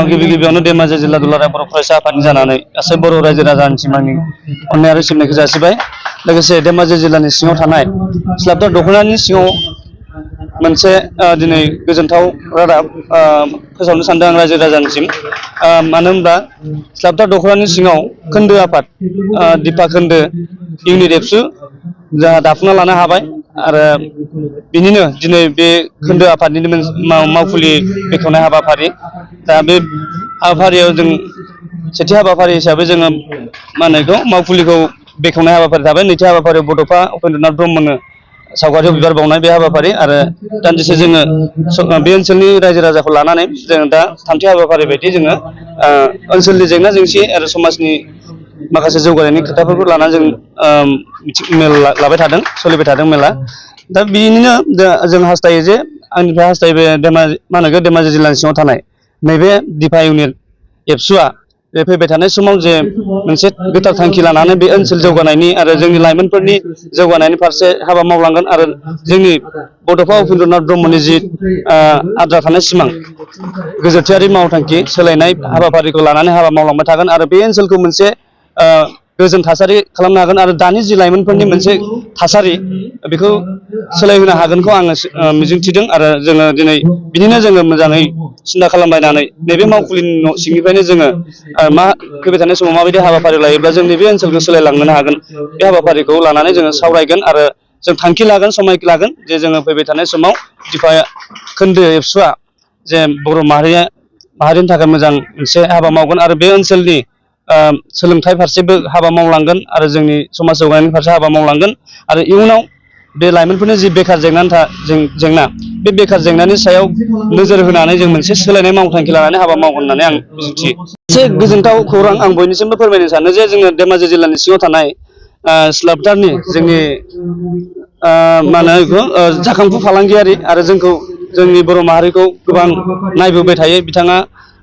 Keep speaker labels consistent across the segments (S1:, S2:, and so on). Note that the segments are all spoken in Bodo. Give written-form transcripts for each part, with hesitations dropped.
S1: गिबि गिबियावनो धेमाजि जिल्ला दुलाराय बर' फरायसा आफादनि जानानै गासै बर' रायजो राजानिसिम आंनि अननाय आरो सिबिनायखौ जासिबाय। लोगोसे धेमाजि जिल्लानि सिङाव थानाय स्लाबदार दख'नानि सिङाव मोनसे दिनै गोजोनथाव रादाब फोसावनो सानदों आं रायजो राजानिसिम। मानो होनब्ला स्लाबदार दख'नानि सिङाव खोन्दो आफाद दिपा खोन्दो इउनिट एबसु जोंहा दाफुंना लानो हाबाय आरो बिनिनो दिनै बे खोन्दो आफादनिनो मावफुलि बेखेवनाय हाबाफारि। दा बे हाबाफारियाव जों सेथि हाबाफारि हिसाबै जोङो मा होनो बेखौ मावफुलिखौ बेखेवनाय हाबाफारि थाबाय। नैथि हाबाफारियाव बड'फा उपेन्द्रनाथ ब्रह्मनो सावगारियाव बिबार बावनाय बे हाबाफारि आरो दान्दिसे जोङो बे ओनसोलनि रायजो राजाखौ लानानै जों दा थामथि हाबाफारि बायदि जोङो ओनसोलनि जेंना जेंसि आरो समाजनि माखासे जौगानायनि खोथाफोरखौ लानानै जों मेल लाबाय थादों, सोलिबाय थादों मेला। दा बिनिनो जों हास्थायो जे आंनिफ्राय हास्थायो बे धेमाजि जिल्लानि सिङाव थानाय नैबे दिपा इउनिट एबसुआ बे फैबाय थानाय समाव जे मोनसे गोथार थांखि लानानै बे ओनसोल जौगानायनि आरो जोंनि लाइमोनफोरनि जौगानायनि फारसे हाबा मावलांगोन आरो जोंनि बड'फा उपेन्द्रनाथ ब्रह्मनि जि आद्रा थानाय सिमां गोजोनथायारि मावथांखि सोलायनाय हाबाफारिखौ लानानै हाबा मावलांबाय थागोन आरो बे ओनसोलखौ मोनसे गोजोन थासारि खालामनो हागोन आरो दानि जि लाइमोनफोरनि मोनसे थासारि बेखौ सोलायहोनो हागोनखौ आङो मिजिंथिदों आरो जोङो दिनै बिदिनो जोङो मोजाङै सिन्था खालामलायनानै नैबे मावखुलिनि न' सिंनिफ्रायनो जोङो मा फैबाय थानाय समाव माबायदि हाबाफारि लायोब्ला जों नैबे ओनसोलखौ सोलायलांनो हागोन बे हाबाफारिखौ लानानै जोङो सावरायगोन आरो जों थांखि लागोन, समायखि लागोन जे जोङो फैबाय थानाय समाव दिपा खोन्दो एबसुआ जे बर' माहारिनि थाखाय मोजां मोनसे हाबा मावगोन आरो बे ओनसोलनि सोलोंथाइ फारसेबो हाबा मावलांगोन आरो जोंनि समाज जौगानायनि फारसे हाबा मावलांगोन आरो इयुनाव बे लाइमोनफोरनि जि बेखार जेंना बे बेखार जेंनानि सायाव नोजोर होनानै जों मोनसे सोलायनाय मावथांखि लानानै हाबा मावगोन होननानै आं मिजिंथियो। मोनसे गोजोनथाव खौरां आं बयनिसिमबो फोरमायनो सानो जे जोङो धेमाजि जिल्लानि सिङाव थानाय स्लाबदारनि जोंनि मा होनो बेखौ जाखांफु फालांगियारि आरो जोंनि बर' माहारिखौ गोबां नायबोबाय थायो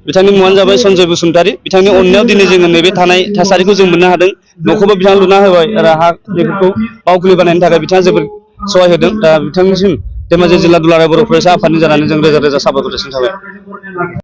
S1: बिथांनि मुङानो जाबाय सनजय बसुमतारी। बिथांनि अननायाव दिनै जोङो नैबे थानाय थासारिखौ जों मोननो हादों। न'खौबो बिथाङा लुना होबाय आरो हा बेफोरखौ मावखुलि बानायनो थाखाय बिथाङा जोबोद सहाय होदों। दा बिथांनिसिम धेमाजि जिल्ला दुलाराय बर' फरायसा आफादनि जानानै जों रोजा रोजा साबायखर जासिनाय थाबाय।